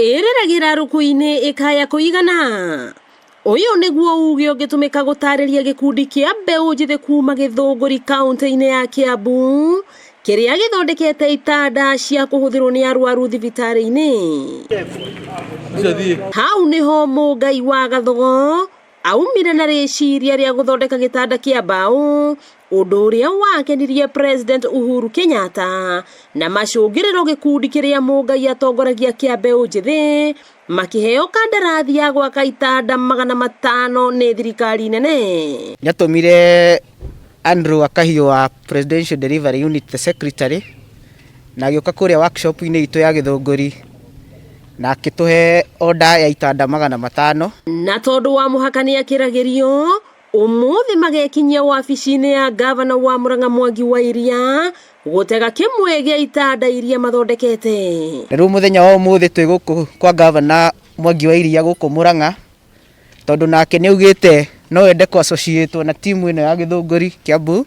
Ĩrĩragĩra rũkũ-inĩ ĩkaya kũigana. Ũyũ nĩguo uge ũngĩtũmĩka gũtarĩria gĩkundi kĩa mbeũ njĩthĩ kuma Gĩthũngũri kaũntĩ-inĩ ya Kiambu kĩrĩa gĩthondekete itanda cia kũhũthĩrwo nĩ arwaru thibitarĩ-inĩ. Hau nĩho Mũngai wa Gathogo aumire na rĩciria rĩa gũthondeka gĩtanda kĩa mbaũ, ũndũ ũrĩa wakenirie President Uhuru Kenyatta na macũngĩrĩro gĩkundi kĩrĩa Mũngai atongoragia kĩa mbeũ njĩthĩ makĩheo kandarathi ya gwaka itanda 500 nĩ thirikari nene. Nĩatũmire Andrew Wakahiũ wa Presidential Delivery Unit the secretary na agĩũka kũrĩa workshop-inĩ itũ ya Gĩthũngũri na akĩtũhe order ya itanda 500. Na tondũ wa mũhaka nĩ akĩragĩrio, ũmũthĩ magekinyia wabici-inĩ ya ngavana wa Murang'a Mwangi wa Iria gũtega kĩmwe gĩa itanda iria mathondekete. Na rĩu mũthenya wa ũmũthĩ twĩ gũkũ kwa ngavana Mwangi wa Iria gũkũ Murang'a tondũ nake nĩ augĩte no ende kũ associate na timu ĩno ya Gĩthũngũri Kiambu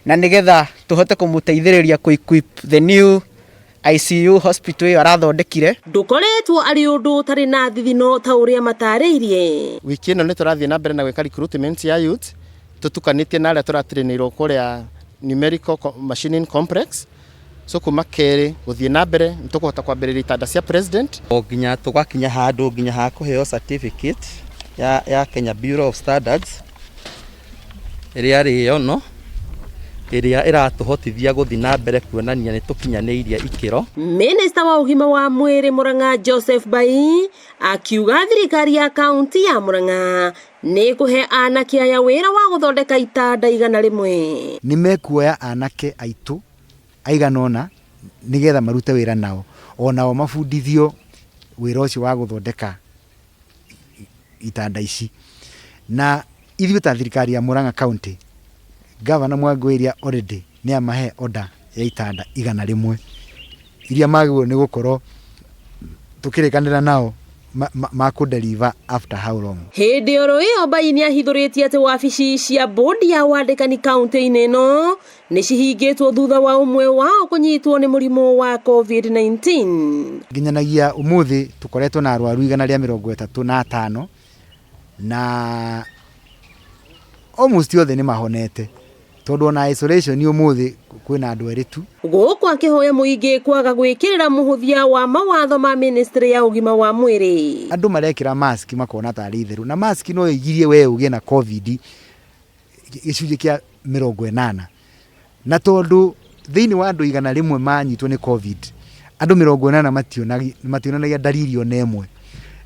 na nĩgetha tũhote kũmũteithĩrĩria kũ equip the new ICU hospital ĩyo arathondekire. Ndũkoretwo arĩ ũndũ ũtarĩ na thithino ta ũrĩa matarĩirie. Wiki ĩno nĩ tũrathiĩ na mbere na gwĩka recruitment ya youth tũtukanĩtie na arĩa tũratrainĩirwo kũrĩa numerical machining complex. So kuma kerĩ gũthiĩ na mbere nĩ tũkũhota kwambĩrĩria itanda cia president. O nginya tũgakinya handũ nginya ha kũheo certificate ya Kenya Bureau of Standards ĩrĩa rĩ yono ĩrĩa ĩratũhotithia gũthiĩ na mbere kuonania nĩ tũkinyanĩirie ikĩro. Minista wa ũgima wa mwĩrĩ Murang'a Joseph Bai akiuga thirikari ya kaunti ya Murang'a nĩ kũhe anake aya wĩra wa gũthondeka itanda 100. Nĩ mekuoya anake aitũ aigana ũna nĩgetha marute wĩra nao, onao mabundithio wĩra ũcio wa gũthondeka itanda ici. Na ithuĩ ta thirikari ya Murang'a County, Governor Mwangi wa Iria already nĩ amahe order ya itanda 100 iria magĩrĩirwo nĩ gũkorwo tũkĩrĩkanĩra nao makũ deliver after how long. Hĩndĩ oro ĩyo Bai nĩ ahithũrĩtie atĩ wabici cia bodi ya wandĩkani kaunti-inĩ ĩno nĩ cihingĩtwo thutha wa ũmwe wao kũnyitwo nĩ mũrimũ wa COVID-19. Nginyanagia ũmũthĩ tũkoretwo na arwaru 135 na almost othe nĩ mahonete tondũ ona isolation ũmũthĩ kwĩna andũ erĩ tu. Gũkũ akĩhoya mũingĩ kwaga gwĩkĩrĩra mũhũthia wa mawatho ma ministry ya ũgima wa mwĩrĩ. Andũ marekĩra mask makona tarĩ itheru na mask no ĩgirie we ũgĩe na COVID gĩcunjĩ kĩa 80, na tondũ thĩinĩ wa andũ 100 manyitwo nĩ COVID andũ 80 mationanagia dalili ona ĩmwe,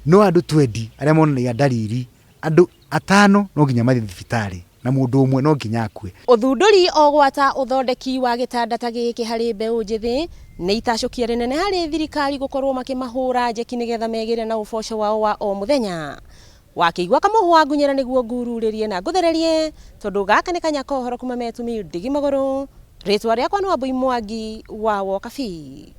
no andũ 20 arĩa monanagia dalili andũ 5 no nginya mathiĩ thibitarĩ na mũndũ ũmwe no nginya akue. Ũthundũri o gwata ũthondeki wa gĩtanda ta gĩkĩ harĩ mbeũ njĩthĩ nĩ itacũkia rĩnene harĩ thirikari gũkorwo makĩmahũra njeki nĩgetha megĩre na ũboco wao wa o mũthenya. Wakĩigua kamũhwa ngunyĩra nĩguo ngururĩrie na ngũthererie tondũ gaka nĩ kanya ka ũhoro kuma metumi ndigi magũrũ. Rĩtwa rĩakwa nĩ Wambui Mwangi wa Wokabi.